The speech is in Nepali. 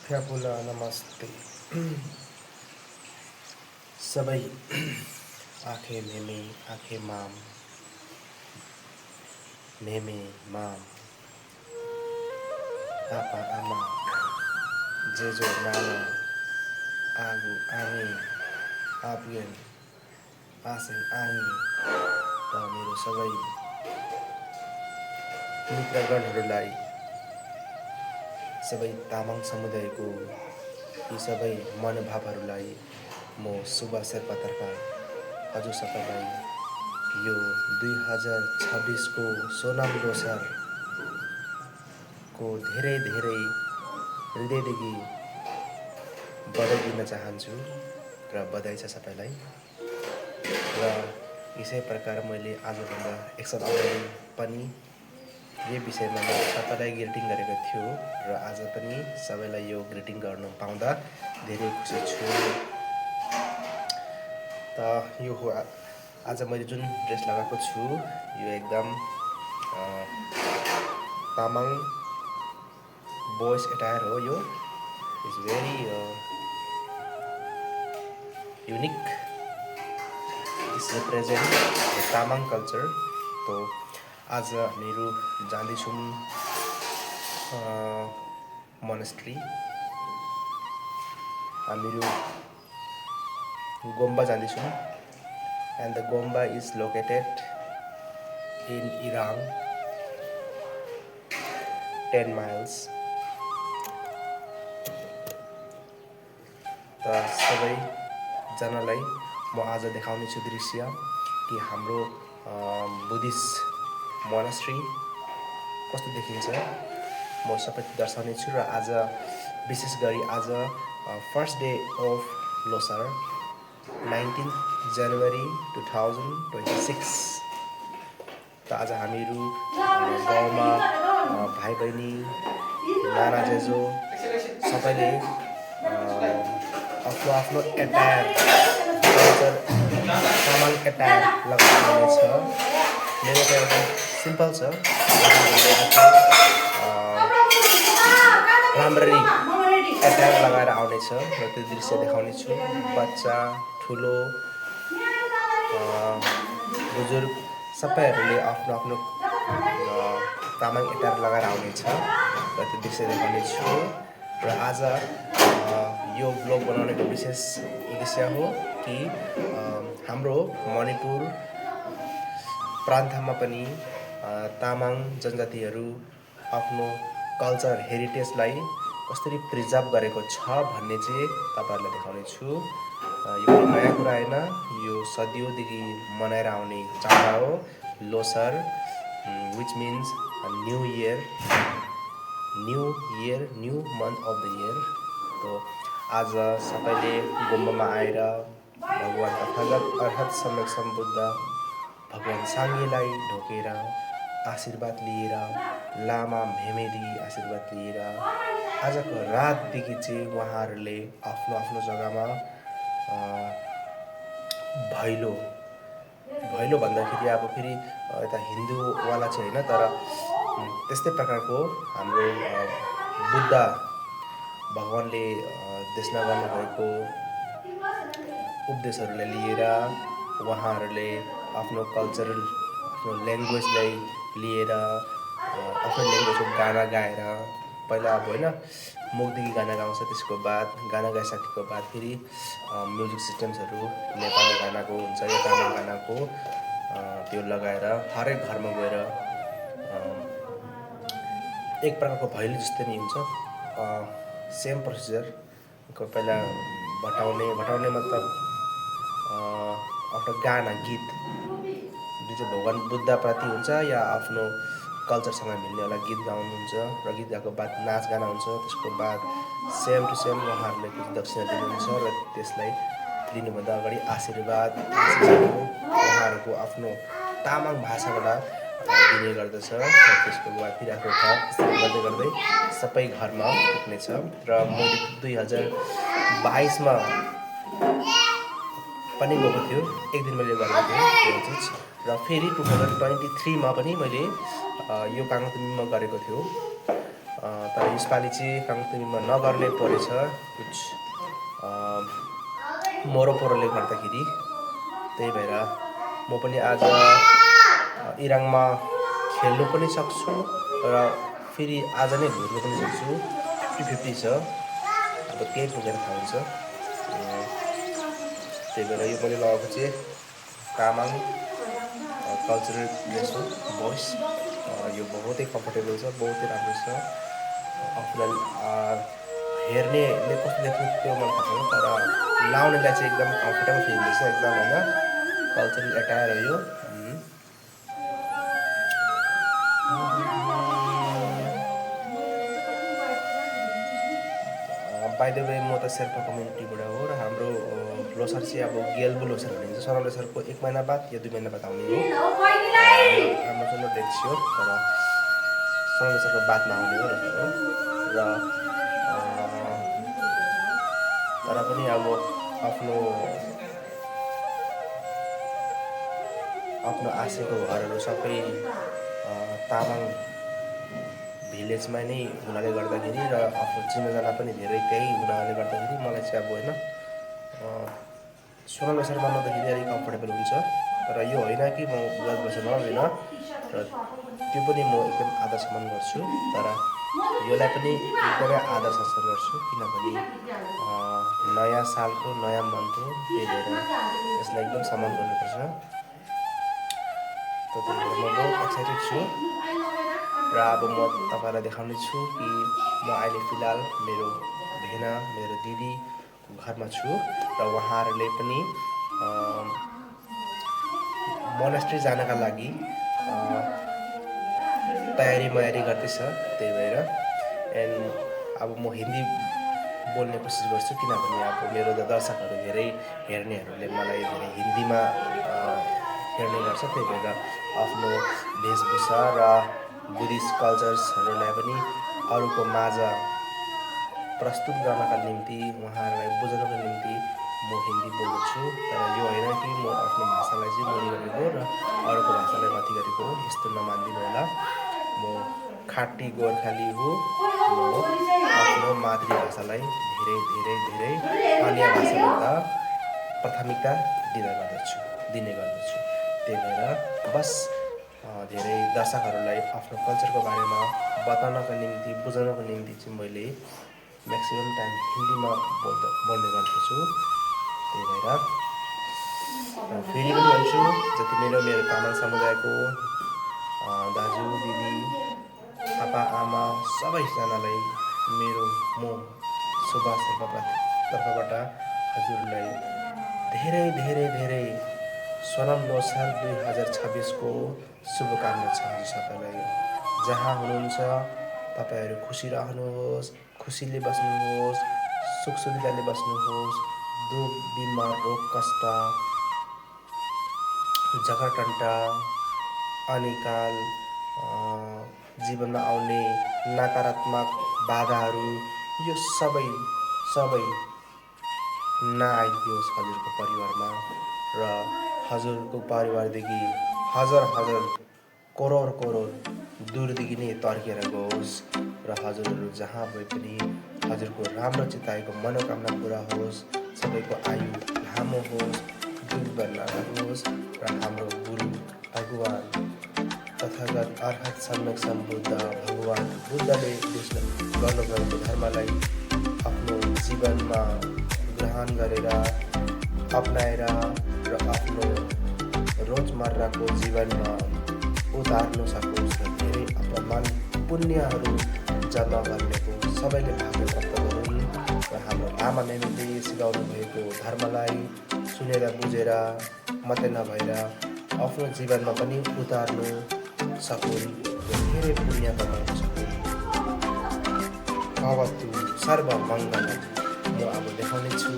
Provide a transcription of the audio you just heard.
फ्याबुला नमस्ते सबै आखे मेमे आखे माम मेमे माम आपा आमा जेजो नाना आगु आमे आप्यन आसेन आङे र मेरो सबै मित्रगणहरूलाई सबै तामाङ समुदायको यी सबै मनोभावहरूलाई म सुभाष शेर्पातर्फ हजुर सबैलाई यो 2026 को सोनाम लोसारको धेरै धेरै हृदयदेखि बधाई दिन चाहन्छु र बधाई छ सबैलाई र यसै प्रकार मैले आजभन्दा एक साल अगाडि पनि यही विषयमा म सबैलाई ग्रिटिङ गरेको थियो र आज पनि सबैलाई यो ग्रिटिङ गर्न पाउँदा धेरै खुसी छु। त यो हो आज मैले जुन ड्रेस लगाएको छु यो एकदम तामाङ बोइज एटायर हो। यो is very unique, it's represent the Tamang culture. तो आज हामीहरू जाँदैछौँ मोनेस्ट्री, हामीहरू गोम्बा जाँदैछौँ and the gompa is located in Irang 10 miles। त सबैजनालाई म आज देखाउनेछु दृश्य कि हाम्रो बुद्धिस्ट मोनास्ट्री कस्तो देखिन्छ म सबै दर्शाउनेछु। र आज विशेष गरी आज फर्स्ट डे अफ लोसार 19 जनवरी 2026। त आज हामीहरू गाउँमा भाइ बहिनी नाना जेजो सबैले आफ्नो आफ्नो एटायर कल्चर तामाङ एटायर लगाउनु छ। मेरो त एउटा सिम्पल छ, राम्ररी एटायर लगाएर आउनेछ र त्यो दृश्य देखाउनेछु। बच्चा ठुलो बुजुर्ग सबैहरूले आफ्नो आफ्नो तामाङ एटायर लगाएर आउनेछ र त्यो दृश्य देखाउनेछु। र आज यो ब्लग बनाउनेको विशेष उद्देश्य हो कि हाम्रो मणिपुर प्रान्तमा पनि तामाङ जनजातिहरू आफ्नो कल्चर हेरिटेजलाई कसरी प्रिजर्भ गरेको छ भन्ने चाहिँ तपाईँहरूलाई देखाउने छु। यो नयाँ कुरा होइन, यो सदियौँदेखि मनाएर आउने चाड हो Losar, which means new year, new month of the year. तो आज सबैले गुम्बामा आएर भगवान तथागत अर्हत सम्यक सम्बुद्ध भगवान साङ्गेलाई ढोकेर आशीर्वाद लिएर, लामा मेमेदेखि आशीर्वाद लिएर आजको रातदेखि चाहिँ उहाँहरूले आफ्नो आफ्नो जग्गामा भैलो भन्दाखेरि अब फेरि यता हिन्दूवाला चाहिँ होइन, तर त्यस्तै प्रकारको हाम्रो बुद्ध भगवानले देशना गर्नुभएको उपदेशहरूलाई लिएर उहाँहरूले आफ्नो कल्चरल आफ्नो ल्याङ्ग्वेजलाई लिएर आफ्नो ल्याङ्ग्वेजको गाना गाएर, पहिला अब होइन मुखदेखि गाना गाउँछ, त्यसको बाद गाना गाइसकेको बाद फेरि म्युजिक सिस्टम्सहरू नेपाली गानाको हुन्छ या तामाङ गानाको त्यो लगाएर हरेक घरमा गएर एक प्रकारको भैलो जस्तै नै हुन्छ, सेम प्रोसिजर। पहिला भटाउने मतलब आफ्नो गाना गीत जुन चाहिँ भगवान बुद्धप्रति हुन्छ या आफ्नो कल्चरसँग मिल्नेवाला गीत गाउनुहुन्छ र गीत गाएको बाद नाचगाना हुन्छ। त्यसको बाद सेम टु सेम उहाँहरूले कुछ दक्षिणा दिनुहुन्छ र त्यसलाई दिनुभन्दा अगाडि आशीर्वाद उहाँहरूको आफ्नो तामाङ भाषाबाट दिने गर्दछ र त्यसको बाद फेरि आफ्नो घर गर्दै गर्दै सबै घरमा पुग्नेछ। र मैले 2022मा पनि गएको थियो, एक दिन मैले गरेको थिएँ त्यो चिज, र फेरि 2023मा पनि मैले यो काङतुङमा गरेको थियो। तर यसपालि चाहिँ काङतुङमा नगर्नै परेछ कुछ मरोपरोले गर्दाखेरि। त्यही भएर म पनि आज इराङमा खेल्नु पनि सक्छु र फेरि आज नै घुर्नु पनि सक्छु। 50-50 छ, अब त्यही पुगेर थाहा हुन्छ। त्यही भएर यो मैले लगाएको चाहिँ तामाङ कल्चरल ड्रेस हो, बोइस। यो बहुतै कम्फर्टेबल छ, बहुतै राम्रो छ। आफूलाई हेर्नेले कस्तो देख्नु त्यो मलाई थाहा छैन, तर लाउनेलाई चाहिँ एकदम कम्फर्टेबल फिल हुँदैछ एकदम होइन। कल्चरल एटायर हो यो। बाइ द वे म त शेर्पा कम्युनिटीबाट हो र हाम्रो लोसार चाहिँ अब गेल्बु लोसार भनिन्छ। सोनाम लोसारको 1 महिना बाद या 2 महिना बाद आउने हो। हाम्रो चाहिँ डेट थियो, तर सोनाम लोसारको बादमा आउने हो र तर पनि अब आफ्नो आशेको घरहरू सबै तामाङ भिलेजमा नै हुनाले गर्दाखेरि र आफ्नो चिनाजाना पनि धेरै त्यही हुनाले गर्दाखेरि मलाई चाहिँ अब होइन सोनाम लोसार मनाउँदाखेरि अलिक कम्फर्टेबल हुन्छ। तर यो होइन कि म गलत बसेर मनाउँदैन, र त्यो पनि म एकदम आदर सम्मान गर्छु। तर यसलाई पनि एकदमै आदर सम्मान गर्छु, किनभने नयाँ सालको नयाँ मन्थ हो। त्यही भएर यसलाई एकदम सम्मान गर्नुपर्छ। त्यही भएर म बहुत एक्साइटेड छु र अब म तपाईँलाई देखाउने छु कि म अहिले फिलहाल मेरो भेना, मेरो दिदीको घरमा छु र उहाँहरूले पनि मोनास्ट्री जानका लागि तयारी गर्दैछ। त्यही भएर अब म हिन्दी बोल्ने कोसिस गर्छु, किनभने अब मेरो दर्शकहरू धेरै हेर्नेहरूले मलाई धेरै हिन्दीमा हेर्ने गर्छ। त्यही भएर आफ्नो वेशभूषा र बुद्धिस्ट कल्चर्सहरूलाई पनि अरूको माझ प्रस्तुत गर्नका निम्ति, उहाँहरूलाई बुझाउनको निम्ति म हिन्दी बोल्छु। तर यो होइन कि म आफ्नो भाषालाई चाहिँ बोली गरेको र अरूको भाषालाई माथि गरेको हो, यस्तो नमानिदिनु होला। म खाटी गोर्खाली हो। म आफ्नो मातृभाषालाई धेरै अन्य भाषाभन्दा प्राथमिकता दिने गर्दछु। त्यही भएर बस धेरै दर्शकहरूलाई आफ्नो कल्चरको बारेमा बताउनको निम्ति, बुझाउनको निम्ति चाहिँ मैले म्याक्सिमम टाइम हिन्दीमा बोल्ने गर्दछु। त्यही भएर फेरि पनि भन्छु, जति मेरो तामाङ समुदायको दाजु दिदी, आप्पा आमा सबैजनालाई म सुभाष शेर्पाको तर्फबाट हजुरलाई धेरै सोनाम लोसार 2026 को शुभकामना छ। हजुर सबैलाई जहाँ हुनुहुन्छ तपाईँहरू खुसी रहनुहोस्, खुसीले बस्नुहोस्, सुख सुविधाले बस्नुहोस्। दुख बिमार रोग कष्ट झगडटन्टा अनिकाल जीवनमा आउने नकारात्मक बाधाहरू यो सबै नआइदियोस् हजुरको परिवारमा, र हजुरको परिवारदेखि हजार करोड दूरदेखि नै तर्केर गओस् र हजुरहरू जहाँ भए पनि हजुरको राम्रो चिताएको मनोकामना पुरा होस्, सबैको आयु लामो होस्, दुर्बल नहोस् र हाम्रो गुरु भगवान तथागत अर्हत सम्यक सम्बुद्ध भगवान बुद्धले गर्नुभएको धर्मलाई आफ्नो जीवनमा ग्रहण गरेर अपनाएर र आफ्नो रोजमर्राको जीवनमा उतार्न सकोस् र धेरै अपमान पुण्यहरू जम्मा गर्नेको सबैले भाग्य प्राप्त गरून् र हाम्रो लामा मेमले सिकाउनु भएको धर्मलाई सुनेर बुझेर मात्रै नभएर आफ्नो जीवनमा पनि उतार्नु सकुन् र धेरै पुण्य कमाउन सकुन्। भवतु सर्वमङ्गलम्। म अब देखाउने छु